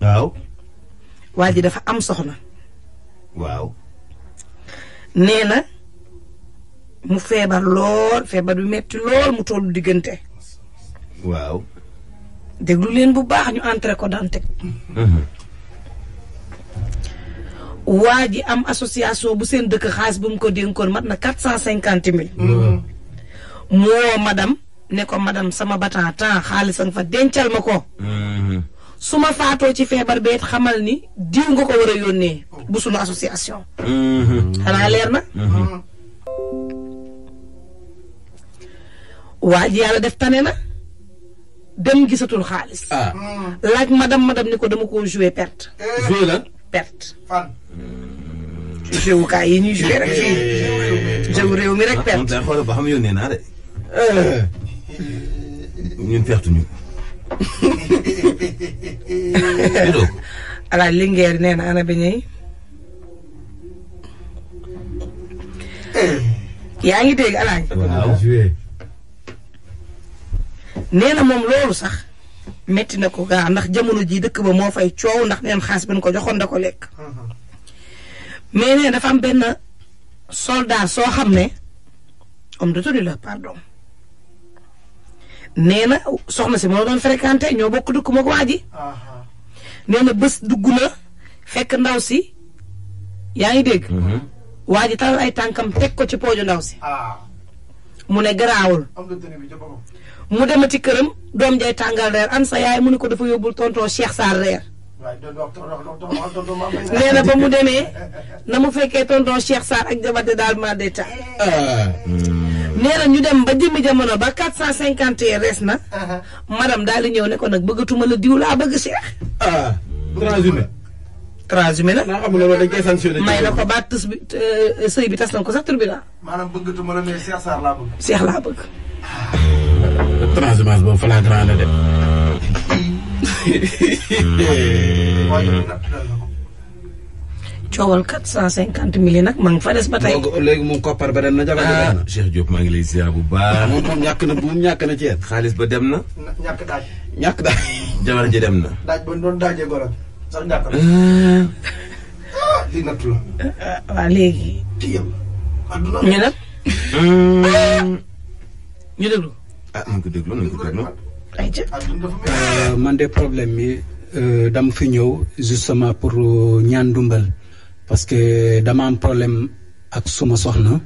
waaw. waa ji dafa am soxna. waaw. nee na mu feebar lool feebar bi metti lool mu tollu diggante. waaw. déglu leen bu baax ñu entré ko Dantec. waa ji am association bu seen dëkk xaalis bu mu ko dénkoon mat na 450 000. mu woo madame ne ko madame sama batan temps xaalis nga fa dencal ma ko. su ma faatoo ci feebar beet xamal ni diw nga ko war a yónnee bu sunu association. xanaa leer na. waa ji yàlla def tane na dem gisatul xaalis. laaj madame ni ko dama ko joué perte. joué lan. perte. jeu kaay yi ñuy joué rek. jeu réew mi rek perte. moom xoolal ba xam yónnee naa de. ñun perte ñu. alaaj Linguère nee na ana beñey yaa ngi dégg alaaj. waaw. nee na moom loolu sax metti na ko gaa ndax jamono ji dëkk ba moo fay coow ndax neen xaas ben ko joxoon da ko lekk. mais nee dafa am benn soldat soo xam ne homme de tenue la pardon. nee na soxna si moo doon fréquenté ñoo bokk dëkk ma ko waa ji. nee na bés dugg na fekk ndaw si yaa ngi dégg. waa ji talal ay tànkam teg ko ci pooju ndaw si. mu ne garaawul. mu demati këram doom jay tàngal reer an sa yaay mu ne ko dafa yóbbul tonton Cheikh Sarr reer. nee na ba mu demee na mu fekkee tonton Cheikh Sarr ak jabar de daal ma de taal. nee na ñu dem ba jëmmi jamono ba 451 rees na. madame daal di ñëw ne ko nag bëggatuma la diw laa bëgg Cheikh. transhumé na. naa xam ne loolu dañ koy sanctionné. may na ko ba tës bi sëy bi tas na ko sax tribunal. maanaam bëggatuma la mais Cheikh Sarr laa bëgg. Cheikh laa bëgg. transhumance boobu fa laa grand la dem. coowal 450 000 nag ma ngi fa des ba tey. léegi moom koppar ba dem na jabar dem na. Cheikh Diop maa ngi lay ziar bu baax. moom ñàkk na buum ñàkk na ceeb. xaalis ba dem na. ñàkk daaj. ñàkk daal. jabar ji dem na. daaj ba doon daajee goro sax ñàkk na. lii nattu la. waaw léegi. ci yow. adduna ñu nag. ñu déglu. nañ ko déglu nañ ko déglu. ayca. adduna dafa mel. man de problème mi dama fi ñëw justement pour ñaan dumbal parce que dama am problème ak suma soxna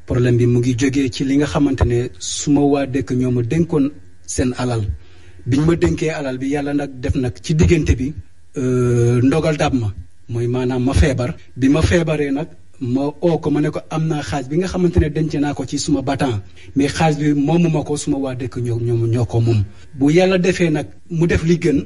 problème bi mu ngi jógee ci li nga xamante ne suma waa dëkk ñoo ma dénkoon seen alal biñ ma dénkee alal bi yàlla nag def nag ci diggante bi ndogal dab ma mooy maanaam ma feebar bi ma feebaree nag ma oo ko ma ne ko am naa xaaj bi nga xamante ne denc naa ko ci suma batan mais xaaj bi moomu ma ko suma waa dëkk ñoo ko moom bu yàlla defee nag mu def li gën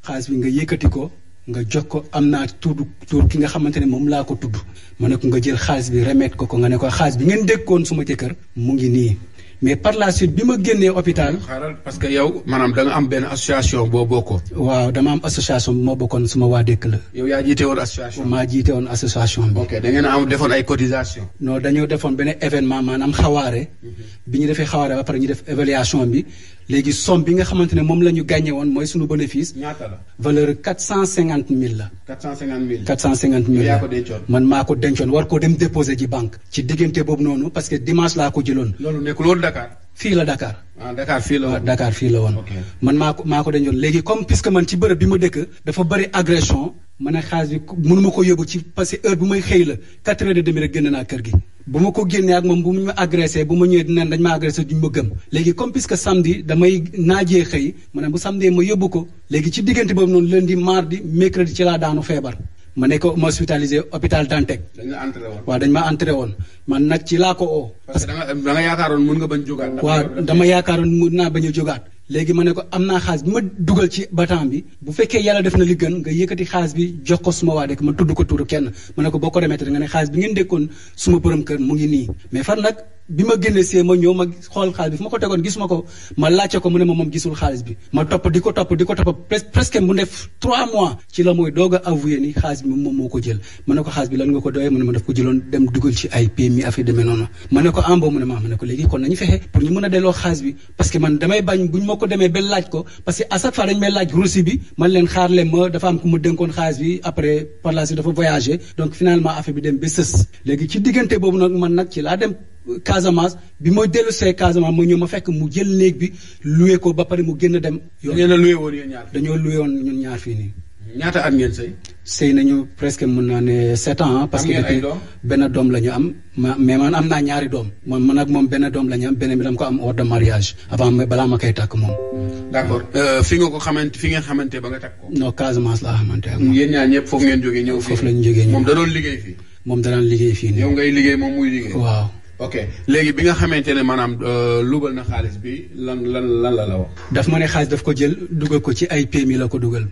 xaaj bi nga yëkkati ko nga jox ko am naa tuur ki nga xamante ne moom laa ko tudd ma ne ko nga jël xaalis bi remettre ko nga ne ko xaalis bi ngeen dékkoon suma jëkkër mu ngi nii mais par la suite bi ma génnee hôpital. xaaral parce que yow maanaam da nga am benn association boo bokkoo. waaw dama am association bi ma bokkoon suma waa dëkk la. yow yaa jiite woon association. maa jiite woon association bi. ok da ngeen a am defoon ay cotisation non dañoo defoon benn événement maanaam xawaare. bi ñu defee xawaare ba pare ñu def évaluation bi léegi somme bi nga xamante ne moom la ñu gagné woon mooy suñu bénéfice. ñaata la. valeur 450 000 la. 450 000. 450 000 yaa ko dencoon. man maa ko dencoon war ko dem déposer ci banque. ci diggante boobu noonu parce que dimanche laa ko jëloon. loolu nekkul woon Dakar. fii la Dakar. Dakar fii la woon. Dakar fii la woon. ok man maa ko dencoon léegi comme puisque man ci bërëb bi ma dëkk dafa bëri agression ma ne xaalis bi mënuma ko yóbbu ci parce que heure bu may xëy la 4 heures et demi rek génn naa kër gi. bu ma ko génnee ak moom bu mu ma agressé bu ma ñëwee dinañ dañ ma agressé duñ ma gëm léegi comme puisque samedi damay naajee xëy ma ne bu samedi ma yóbbu ko léegi ci diggante boobu noonu lundi mardi mercredi ci laa daanu feebar ma ne ko ma hospitalisé hôpital Dantec. dañ la entré woon. waaw dañ ma entré woon man nag ci laa ko oo. parce que da nga yaakaaroon mun nga bañ jógaat. waaw dama yaakaaroon mun naa bañ a jógaat. léegi ma ne ko am naa xaalis bi ma dugal ci batan bi bu fekkee yàlla def na li gën nga yëkkati xaalis bi jox ko suma waa dëkk ma tudd ko turu kenn ma ne ko boo ko remettre nga ne xaalis bi ngeen dékkoon suma borom kër mu ngi nii mais fan nag bi ma génne see ma ñëw ma xool xaalis bi fu ma ko tegoon gis ma ko ma laajte ko mu ne ma moom gisul xaalis bi ma topp di ko topp presque mu def 3 mois ci la mooy doog a avoué ni xaalis bi moom moo ko jël ma ne ko xaalis bi lan nga ko doyee mu ne ma daf ko jëloon dem dugal ci ay PMI affaire demee noonu ma ne ko ambo mu ne ma ne ko léegi kon nañu fexe pour ñu mën a delloo xaalis bi parce que man damay bañ bu ñu ma ko demee ba laaj ko parce que à chaque fois dañu may laaj reçu bi man leen xaar leen ma dafa am ku ma dénkoon xaalis bi après par la suite dafa voyagé donc finalement affaire bi dem ba sës léegi ci diggante boobu nag man nag ci laa dem Casamance bi ma dellu see Casamance ma ñëw ma fekk mu jël néeg bi loué ko ba pare mu génn dem. ngeen a loué woon yéen ñaar. dañoo loué woon ñun ñaar fii nii. ñaata at ngeen sëy. sëy nañu presque mën naa ne 7 ans. parce que depuis benn doom la ñu am. mais man am naa ñaari doom man ak moom benn doom la ñu am beneen bi dama ko am hors de mariage avant balaa ma koy takk moom. d'accord fi ngeen xamante ba nga takk ko. non Casamance laa xamante ak moom. yéen ñaar ñëpp foofu ngeen jógee ñëw. foofu la ñu jógee ñëw moom da doon liggéey fii. moom da daan liggéey fii nii. yow ngay liggéey moom muy liggéey. waaw. ok léegi bi nga xamante ne maanaam luubal na xaalis bi lan la wax. daf ma ne xaalis daf ko jël dugal ko ci ay PMI la ko dugal.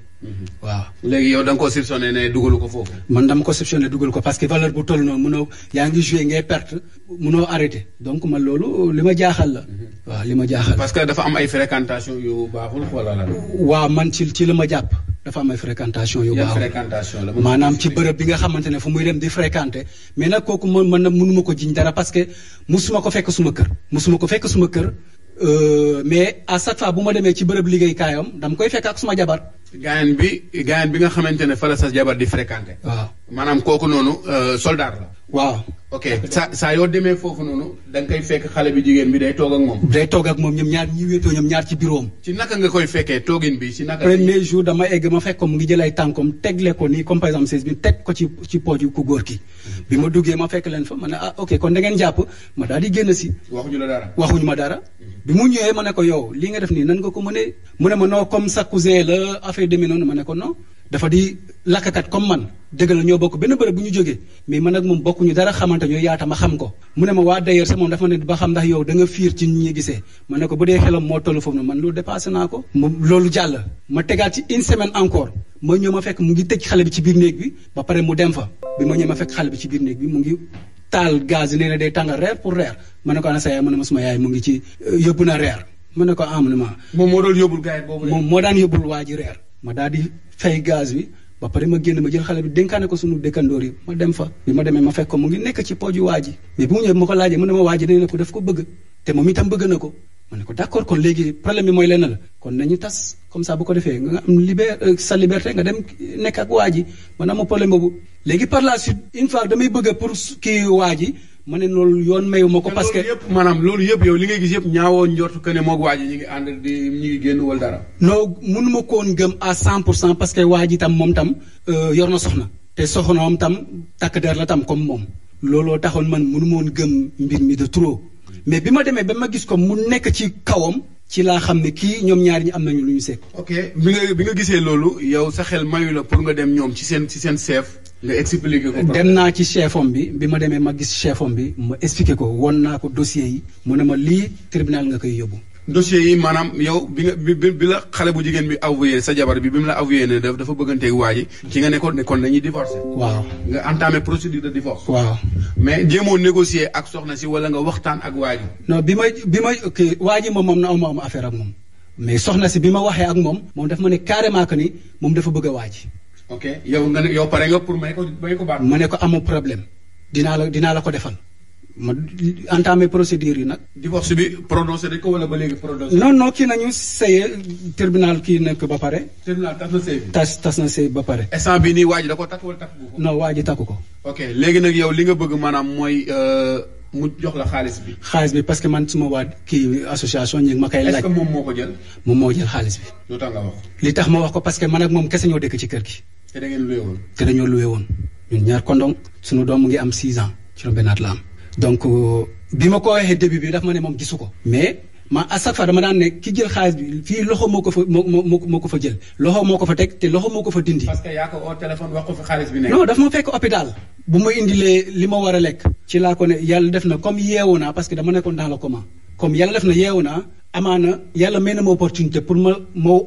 waaw léegi yow da nga ko soupçonné ne dugalu ko foofu. man dama ko soupçonné dugal ko parce que valeur bu toll noonu munoo yaa ngi joué ngay perte munoo arrêté donc man loolu li ma jaaxal la. waaw li ma jaaxal. parce que dafa am ay fréquentation yu baaxul wala la. waaw man ci la ma jàpp. dafa am ay fréquentation yu baaxul fréquentation la maanaam ci bërëb bi nga xamante ne fu muy dem di fréquenté mais nag kooku man nag mënuma ko jiñ dara parce que musuma ko fekk suma kër mais à chaque fois bu ma demee ci bërëb liggéeykaayam dama koy fekk ak suma jabar. gaayan bi nga xamante ne fa la sa jabar di fréquenté. waaw maanaam kooku noonu soldat la. waaw. ok saa yoo demee foofu noonu da nga koy fekk xale bi jigéen bi day toog ak moom. day toog ak moom ñoom ñaar ñi wéetoo ñoom ñaar ci bureau am. ci naka nga koy fekkee toogin bi ci naka. premier jour dama egg ma fekk ko mu ngi jël ay tànkom tegle ko nii comme par exemple seize bi teg ko ci pooju ku góor ki. bi ma duggee ma fekk leen fa ma ne ok kon da ngeen jàpp ma daal di génn si. waxuñu ma dara. bi mu ñëwee ma ne ko yow lii nga def nii nan nga ko mënee mu ne ma non comme sa cousin la affaire demee noonu ma ne ko non. dafa di lakkakat comme man dëgg la ñoo bokk benn bërëb bu ñu jógee mais man ak moom bokkuñu dara xamante ñoo yaata ma xam ko mu ne ma waa d'ailleurs sa moom dafa ma ne ba xam ndax yow da nga fiir ci ñi ñuy gisee ma ne ko bu dee xelam moo toll foofu na man loolu dépassé naa ko loolu jàll ma tegaat ci une semaine encore ma ñëw ma fekk mu ngi tëj xale bi ci biir néeg bi ba pare mu dem fa bi ma ñëw ma fekk xale bi ci biir néeg bi mu ngi taal gaz yi nee na day tàngal reer pour reer ma ne ko ana sa yaay mu ne ma suma yaay mu ngi ci yóbbu na reer ma ne ko am na ma moom moo doon yóbbul gars yi boobu moom moo daan yóbbul waa ji reer ma daal di fay gaz bi ba pare ma génn ma jël xale bi dénkaane ko sunu dëkkandoor yi ma dem fa bi ma demee ma fekk ko mu ngi nekk ci pooju waa ji mais bu mu ñëwee ma ko laajee mu ne ma waa ji nee na ko daf ko bëgg te moom itam bëgg na ko ma ne ko d'accord kon léegi problème bi mooy lenn la kon nañu tas comme ça bu ko defee nga am sa liberté nga dem nekk ak waa ji man ama problème boobu léegi par la suite une fois damay bëgg pour kii waa ji ma ne loolu yoon mayu ma ko parce que maanaam loolu yëpp yow li ngay gis yëpp ñaawoo njortu que ne moog waa ji ñu ngi ànd ñi ngi génn wala dara. non mënuma koon gëm à 100% parce que waa ji tam moom tam yor na soxna te soxnaam tam takk der la tam comme moom looloo taxoon man mënuma woon gëm mbir mi de trop mais bi ma demee ba ma gis ko mu nekk ci kawam ci laa xam ne kii ñoom ñaar ñi am nañu lu ñu sekk. ok bi nga gisee loolu yow sa xel mayu la pour nga dem ñoom ci seen chef. nga expliqué ko. dem naa ci chefom bi ma demee ma gis chefom bi ma expliqué ko won naa ko dossier yi mu ne ma lii tribunal nga koy yóbbu. dossier yi maanaam yow bi la xale bu jigéen bi avoué sa jabar bi mu la avoué ne dafa bëgganteeg waa ji ci nga nekkoon ne kon dañuy divorcé. waaw nga entamé procédure de divorce. waaw mais jéemoo négocier ak soxna si wala nga waxtaan ak waa ji. non bi ma kii waa ji moom na am affaire ak moom mais soxna si bi ma waxee ak moom dafa ma ne carrément que ni moom dafa bëgg a waa ji. ok yow pare nga pour may ko baat. ma ne ko amoo problème dinaa la ko defal ma entamé procédure yi nag. divorce bi prononcé dañ ko wala ba léegi prononcé. non kii nañu sëye tribunal kii nekk ba pare. tribunal tas na sëy bi. tas na sëy ba pare. instant bii nii waa ji da ko takk wala takk ko. non waa ji takku ko. ok léegi nag yow li nga bëgg maanaam mooy mu jox la xaalis bi. xaalis bi parce que man suma waa kii association ñi ma koy laaj. est-ce que moom moo ko jël. moom moo jël xaalis bi. lu tax nga wax. li tax ma wax ko parce que man ak moom kese ñoo dëkk ci kër gi. te da ngeen luwe woon. te dañoo luwe woon ñun ñaar kondong suñu doom mu ngi am 6 ans ci benn at la am. donc bi ma ko waxee début bi daf ma ne moom gisu ko. mais ma à chaque fois dama daan ne ki jël xaalis bi fii loxo moo ko fa jël loxo moo ko fa teg te loxo moo ko fa dindi. parce que yaa ko au téléphone wax ko fi xaalis bi nekk. non daf ma fekk hôpital. bu ma indilee li ma war a lekk. ci laa ko ne yàlla def na comme yeewu naa parce que dama nekkoon dans le coma. comme yàlla def na yeewu naa amaana yàlla may na ma opportunité pour ma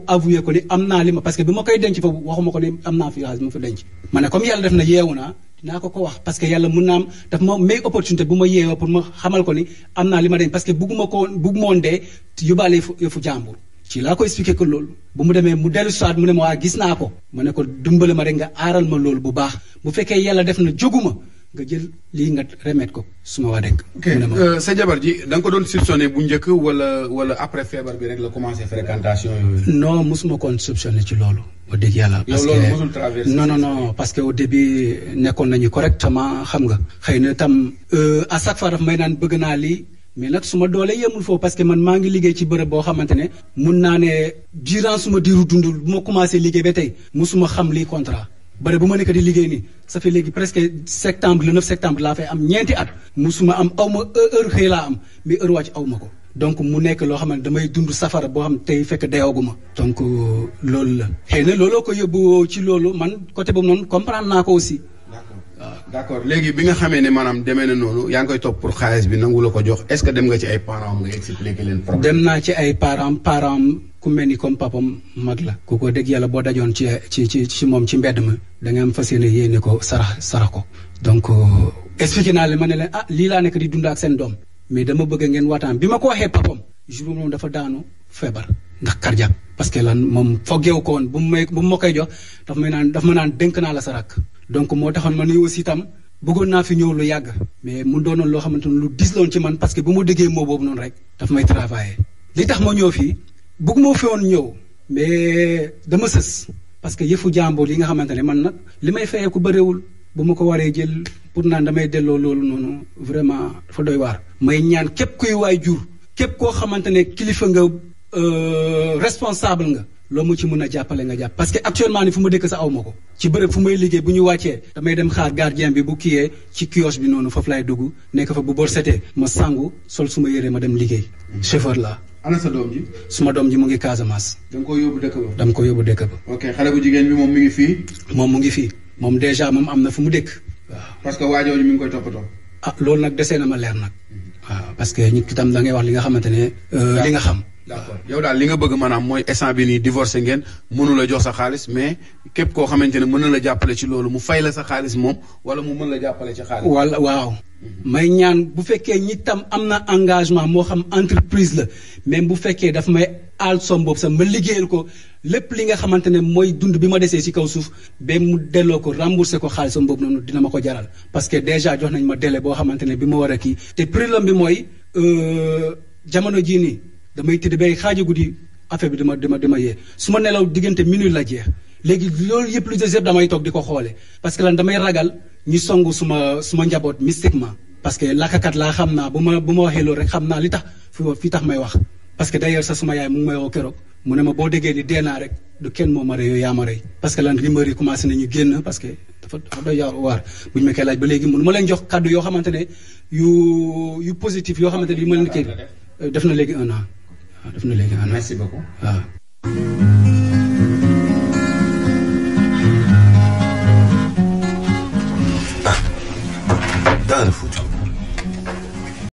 avouer ko ni am naa li ma parce que bi ma koy denc foofu waxuma ko ni am naa fi xaalis ma fa denc. ma ne comme yàlla def na yeewu naa naa ko wax parce que yàlla mun naa am daf ma may opportunité bu ma yeewoo pour ma xamal ko ni am naa li ma denc parce que bugguma woon dee yóbbaale yëfu jàmbur ci laa ko expliqué que loolu bu mu demee mu dellu soit mu ne ma waa gis naa ko ma ne ko dimbale ma rek nga aaral ma loolu bu baax bu fekkee yàlla def na jóguma nga jël lii nga remettre ko suma waa dëkk. sa jabar ji da nga ko doon soupçonné bu njëkk wala après feebar bi rek la commencé fréquentation yooyu. non mosuma koon soupçonné ci loolu. wax dëgg yàlla parce que loolu mosul traversé. non parce que au début nekkoon nañu correctement xam nga. xëy na tam à chaque fois daf may naan bëgg naa lii mais nag suma doole yemul foofu parce que man maa ngi liggéey ci bërëb boo xamante ne mun naa ne durant suma diiru dundul bu ma commencé liggéey ba tey musuma xam lii contrat. bare bu ma nekk di liggéey nii ça fait léegi presque septembre le 9 septembre laa fay am ñeenti at musuma am aw ma heure xëy laa am mais heure wàcc aw ma ko donc mu nekk loo xam ne damay dund safara boo xam tey fekk deewaguma donc loolu la xëy na looloo ko yóbbu ci loolu man côté boobu noonu comprendre naa ko aussi. d'accord léegi bi nga xamee ne maanaam demee na noonu yaa ngi koy topp pour xaalis bi nangu la ko jox est-ce que dem nga ci ay parents nga expliquer leen problème. dem naa ci ay parents ku mel ni comme papam mag la ku ko dégg yàlla boo dajoon ci moom ci mbedd ma da nga am fas yéene ko sarax ko donc expliqué naa leen ma ne leen lii laa nekk di dund ak seen doom mais dama bëgg ngeen waxtaan bi ma ko waxee papam jour moom dafa daanu feebar ndax cardiaque parce que lan moom foggeewu ko woon bu mu ma koy jox daf ma naan dénk naa la sa rakk donc moo taxoon ma nii aussi itam bëggoon naa fi ñëw lu yàgg mais mu doonoon loo xamante ne lu dis loon ci man parce que bu ma déggee moo boobu noonu rek daf may travailler li tax ma ñëw fii bëgguma fi woon ñëw mais dama sës parce que yëfu jàmbur yi nga xamante ne man nag li may fayee ku bëriwul bu ma ko waree jël pour naan damay delloo loolu noonu vraiment dafa doy waar. may ñaan képp kuy waay jur képp koo xamante ne kilifa nga responsable nga loo mu ci mën a jàppale nga jàpp parce que actuellement ni fu ma dëkk sa aw ma ko ci bërëb fu may liggéey bu ñu wàccee damay dem xaar gardien bi bu kiyee ci kiosque bi noonu foofu laay dugg nekk fa bu bor setee ma sangu sol suma yére ma dem liggéey chauffeur la ana sa doom ji. suma doom ji mu ngi Casamance. da nga ko yóbbu dëkk ba. dama ko yóbbu dëkk ba. ok xale bu jigéen bi moom mi ngi fii. moom mu ngi fii moom déjà moom am na fu mu dëkk. waaw parce que waajooju mi ngi koy toppatoo. loolu nag desee na ma leer nag. waaw parce que nit ki tam da ngay wax li nga xamante ne. li nga xam. d'accord yow daal li nga bëgg maanaam mooy instant bi nii divorcé ngeen mënu la jox sa xaalis mais képp koo xamante ne mën na la jàppale ci loolu mu fay la sa xaalis moom wala mu mën la jàppale ci xaalis. wala waaw. may ñaan bu fekkee ñi tam am na engagement moo xam entreprise la même bu fekkee daf may aal som boobu sax ma liggéeyal ko lépp li nga xamante ne mooy dund bi ma desee ci kaw suuf ba mu delloo ko remboursé ko xaalisam boobu noonu dina ma ko jaral parce que déjà jox nañ ma délai boo xamante ne bi ma war a kii te problème bi mooy jamono jii nii. damay tëdd bay xaaja guddi affaire bi dama yee su ma nelaw diggante minuit la jeex léegi loolu yëpp lu des yëpp damay toog di ko xoole parce que lan damay ragal ñu songu suma njaboot mystiquement parce que lakakat laa xam naa bu ma waxee loolu rek xam naa li tax fi tax may wax parce que d'ailleurs sax suma yaay mu ngi may woo keroog mu ne ma boo déggee ni dee naa rek du kenn moo ma rey yow yaa ma rey parce que lan rumeur yi commencé nañu génn parce que dafa doy waar bu ñu ma koy laaj ba léegi mënu ma leen jox kàddu yoo xamante ne yu positif yoo xamante ne yu ma leen kii def na léegi 1 an def na léegi merci beaucoup waaw. daara Fouta.